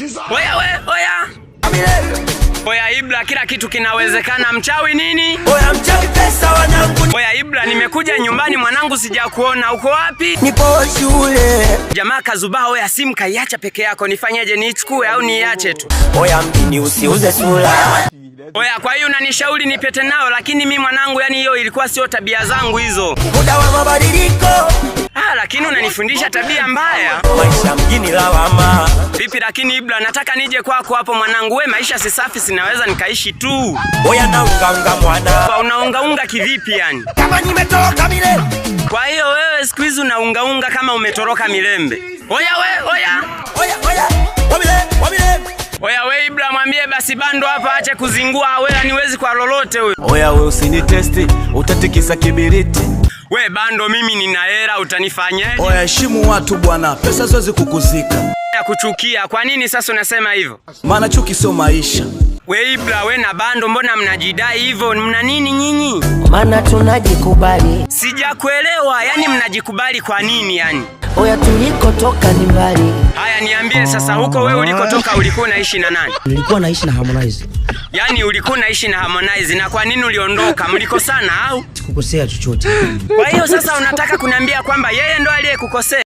Oya we, oya. Oya Ibra, kila kitu kinawezekana. Mchawi nini? Oya mchawi pesa wanangu. Oya Ibra, nimekuja nyumbani mwanangu, sijakuona. Uko wapi? Nipo shule. Jamaa kazubaa. Oya, simu kaiacha peke yako, nifanyeje? Niichukue au niiache tu? Oya mjini usiuze sura. Oya, kwa hiyo unanishauri nipete nao, lakini mi mwanangu, yani hiyo ilikuwa sio tabia zangu hizo. Muda wa mabadiliko. Ah, lakini unanifundisha tabia mbaya. Maisha mjini lawama. Vipi lakini Ibra, nataka nije kwako hapo mwanangu. We, maisha si safi, sinaweza nikaishi tu. Oya naungaunga mwana. Kwa unaungaunga kivipi yani? Kama nimetoroka mile. Kwa hiyo wewe siku hizi unaungaunga kama umetoroka Milembe. Oya we, oya. Oya oya, wamile, wamile. Oya we Ibra, mwambie basi bando hapa ache kuzingua. We haniwezi kwa lolote huyo. Oya we usinitesti, utatikisa kibiriti. We bando, mimi nina hela, utanifanyaje? Oya heshimu watu bwana, pesa ziwezi kukuzika. Ya kuchukia. Kwa nini sasa unasema hivyo? Maana chuki sio maisha. We Ibra, we na bando, mbona mnajidai hivyo? Mna nini nyinyi? Maana tunajikubali. Sijakuelewa, yani mnajikubali kwa nini yani? Oya tulikotoka ni mbali. Haya, niambie sasa, huko wewe ulikotoka ulikuwa unaishi na nani? Nilikuwa naishi na Harmonize. Yaani ulikuwa unaishi na Harmonize, na kwa nini uliondoka? Mlikosana au? Sikukosea chochote. Kwa hiyo sasa unataka kuniambia kwamba yeye ndo aliyekukosea?